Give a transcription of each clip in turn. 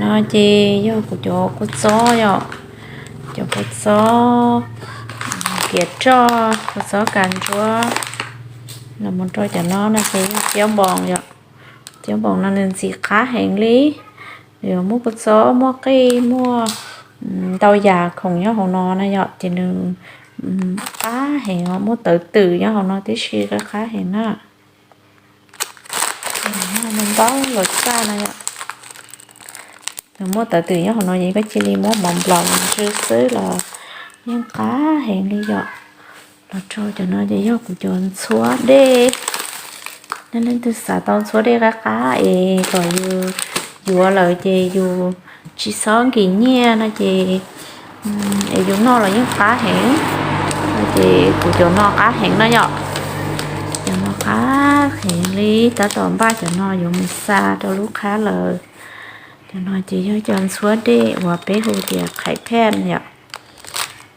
No ces yog kuv cov kua txob yom, cov kua txob kiav roj, kua txob kav ntsuab. Los mus rau cov no no ces yog ciab npoos yom. Ciab npoos no nws ntxim qab heev li. Nws yuav muaj kua txob, muaj qij, muaj ntau yam khoom nyob hauv no na yom, ces nws qab heev, muaj tawv twm nyob hauv no tib si, qab qab heev na. Nws ntau los txaj no yom. Nws muaj tawv twm nyob hauv no ces koj cia li muab mov nplaum ntsw xwb los yeej qab heev li yom. Los rau cov no ces yog kuv cov ntxhuab dej. Leej leej twg xav tau ntxhuab dej qab qab es kom yus yuav lawm ces yus tsis txhob nkim nyiaj no ces es yus noj los yeej qab heev. Ces kuv cov no qab heev no yom. Cov no qab heev li, tab tom npaj cov no yuav mus xa rau lub qhab lawm. Cov no ces yog cov ntxhuab dej uas peb hu tias qhaim phaj yom.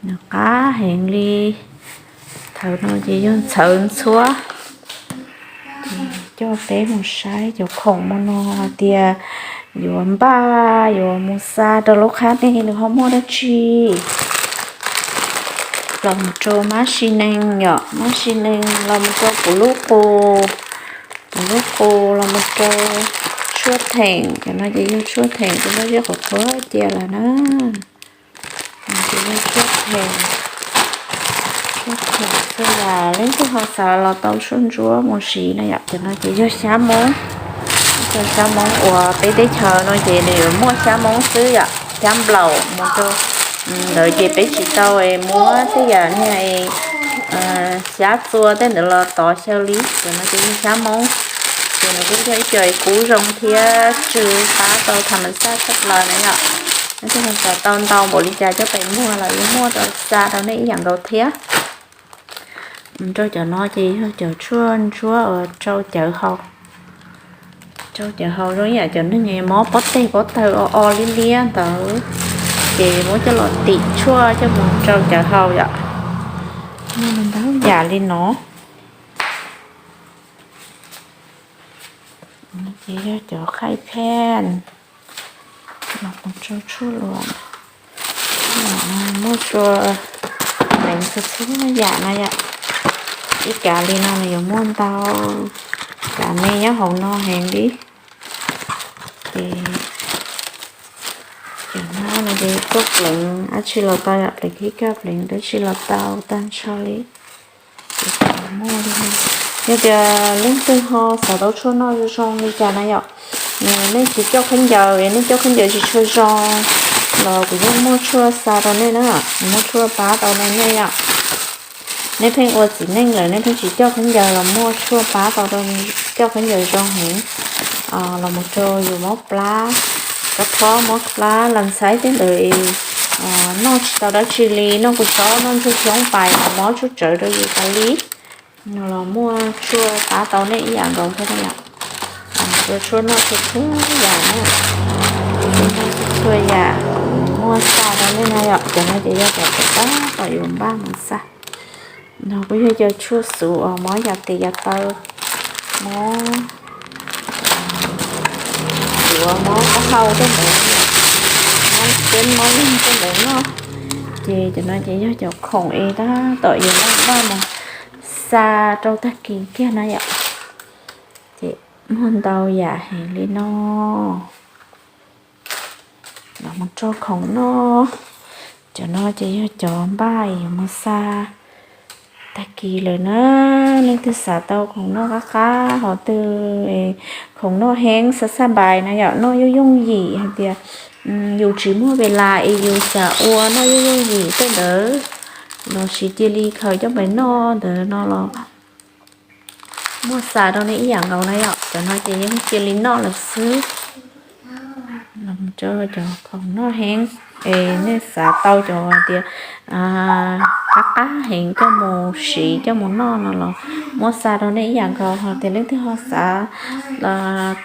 Nws qab heev li. Thaum no ces yog ntxhawv ntxhuab. Coj peb mus saib cov khoom mus no hais tias yuav npaj yuav mus xa rau lub qhab ne nws ho muaj dab tsi. Los mus rau mab si nees yom, mab si nees los mus rau kuv lub qus, kuv lub qus los mus rau tshuaj theem, cov no ces yog tshuaj theem, kuv muab ziab qhuav qhuav cia lawm na. Ces yog tshuaj theem, tshuaj theem xwb, leej twg ho xav los tau tshuaj ntsuab mus siv na yom. Cov no ces yog xyab Hmoob, cov xyab Hmoob uas peb teb chaws no ces nws yuav muaj xyab Hmoob xwb yom, xyab nplaum mus rau ntawd ces peb tsis tau muab tej yam niag xyab txua tej ntawd los tov xyaw li. Cov no ces yog xyab Hmoob, ces nws kuj yog ib co kub zoo thiab tsw qab tau tham mas xaj tshaj plaws na yom. Leej twg ho xav tau ntau npaum li cas coj pem muag los yeej muaj rau xa rau nej ib yam nkaus thiab. Rau cov no ces yog cov tshuaj ntsuab uas rau cawv haus. Rau cawv haus zoo ib yam cov neeg mob pob teg pob taw o o liab liab ntawd, ces muab coj los tim tshuaj coj mus rau cawv haus yom. Muaj ntau yam li no. Ces yog cov qhaim phaj, los mus rau tshuaj luam, muaj tshuaj pleev txhua txhua yam na yom. Ib kav li no nws yuav muaj ntau kav me nyob hauv no heev li. Ces cov no no ces tuaj pleev dab tsi los tau yom, pleev khib kaj pleev dab tsi los tau tag nrho li. Yog tias leej twg ho xav tau tshuaj noj zoo zoo li cas na yom, nej tsis coj khaub ncaws, nej coj khaub ncaws tsis tshua zoo los kuv yeej muaj tshuaj xa rau nej na, kuv muaj tshuaj pab tau nej yom. Nej pheej ua txiv neej lawm nej pheej tsis coj khaub ncaws los muaj tshuaj pab tau rau, coj khaub ncaws zoo heev. Los mus rau yus mob plab, kab phob mob plab las ntxhaib tej ntawd, noj tsis tau dab tsi li, noj kua txob noj ntsuag xyoob pais los mob tshuaj tsawv rau yus tas li. No los muaj tshuaj pab tau nej ib yam nkaus thiab yom. Ua tshuaj noj txhua txhua yam na, noj txhua txhua yam muaj xa rau nej na yom. Cov no ces yog cov tab tom yuav npaj mus xa. No kuj yog cov tshuaj xuv uas mob yam tes yam taw, mob duav mob taub hau tej ntawd, mob txeeb mob leeg tej ntawd noj. Ces cov no ces yog cov khoom es tab tom yuav npaj mus xa rau tag kis kiag na yom. Ces muaj ntau yam heev li no. Los mus rau khoom noj, cov no ces yog cov npaj yuav mus xa tag kis lawm na. Leej twg xav tau khoom noj qab qab hov twg, khoom noj heev xa xaj npais na yom, noj yooj yooj yim hais tias yus tsis muaj ve las es yus xav ua noj yooj yooj yim tej ntawd los sis cia li khaws coj pais noj ntawd no los muaj xa rau nej ib yam nkaus na yom. Cov no ces yeej cia li noj lawm xwb. Los mus rau cov khoom noj heev es nej xav tau cov tias qab qab heev coj mus siv coj mus noj no los muaj xa rau nej ib yam nkaus. Hos tias leej twg ho xav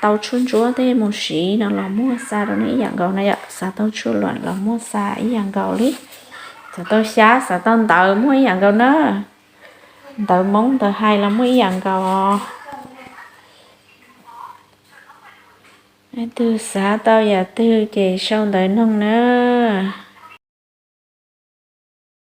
tau tshuaj ntsuab tej mus siv no los muaj xa rau nej ib yam nkaus na yom. Xav tau tshuaj luam los muaj xa ib yam nkaus li. Xav tau xyab xav tau ntawv muaj ib yam nkaus na. Ntawv Hmoob ntawv hais los muaj ib yam nkaus. Leej twg xav tau yam twg ces sau ntawv noog na.